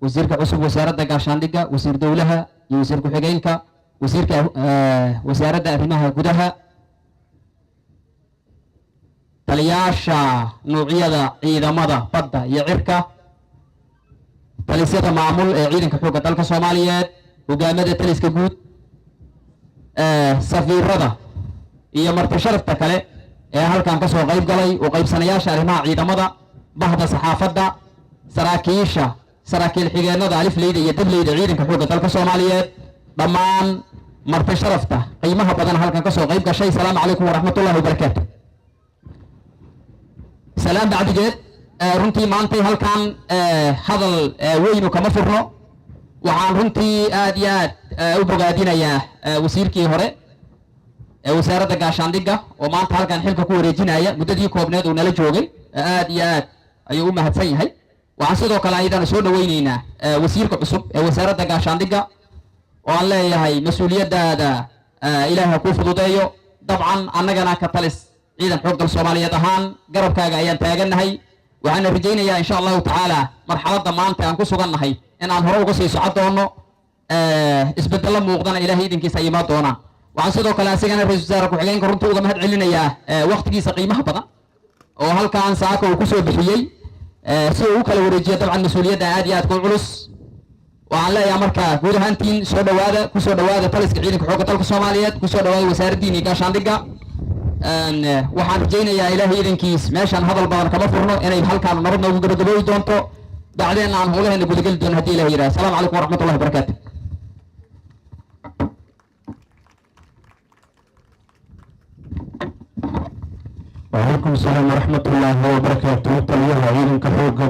Wasiirka cusub Wasaaradda Gaashaandhigga, wasiir dowlaha iyo wasiir ku-xigeenka, wasiirka Wasaaradda Arrimaha Gudaha, taliyaasha nuucyada ciidamada badda iyo cirka, talisyada maamul ee Ciidanka Xoogga Dalka Soomaaliyeed, hogaamada taliska guud, safiirada iyo marti sharafta kale ee halkan ka soo qayb galay, u qaybsanayaasha arrimaha ciidamada, bahda saxaafadda, saraakiisha, saraakiil xigeenada, alifleyda iyo dableyda Ciidanka Xoogga Dalka Soomaaliyeed, dhammaan marti sharafta qiimaha badan halkan ka soo qayb gashay, asalaamu calaykum waraxmatullahi wabarakaatu. Salaam bacdigeed, runtii maantay halkan hadal weynu kama furno. Waxaan runtii aad iyo aad u bogaadinayaa wasiirkii hore ee Wasaaradda Gaashaandhigga oo maanta halkan xilka ku wareejinaya. Muddadii koobneed uu nala joogay aad iyo aad ayuu u mahadsan yahay. Waxaan sidoo kale ayadana soo dhaweyneynaa wasiirka cusub ee Wasaaradda Gaashaandhigga oo aan leeyahay mas-uuliyaddaada Ilaah ha kuu fududeeyo. Dabcan annagana ka talis ciidan xoog dal Soomaaliyeed ahaan garabkaaga ayaan taagannahay. Waxaana rajaynayaa, insha Allahu tacaala, marxaladda maanta aan ku sugannahay in aan hore uga sii socon doono, isbedello muuqdana Ilahay idinkiisa ay imaan doonaan. Waxaan sidoo kale asigana ra-isul wasaare ku-xigeenka runtii uga mahad celinayaa waktigiisa qiimaha badan oo halkan saaka uu kusoo bixiyey si uu u kala wareejiyo dabcan mas-uuliyadda aad iyo aadka u culus. Waxaan leeyahay marka guud ahaantiin soo dhawaada, kusoo dhawaada taliska Ciidanka Xoogga Dalka Soomaaliyeed, kusoo dhawaada wasaaraddiin iyo gaashaandhigga. Waxaan rajaynayaa Ilaahay idankiis meeshaan hadal badan kama furno, inay halkaan nabad noogu gabagabooyi doonto, bacdeenna aan howlaheena gudageli doono haddii Ilahay yidhaha. Asalaamu calaykum waraxmatullahi wabarakaatu. Wacalaykum asalaam waraxmat ullaahi wabarakaatu. Taliyaha ciidanka xoogga.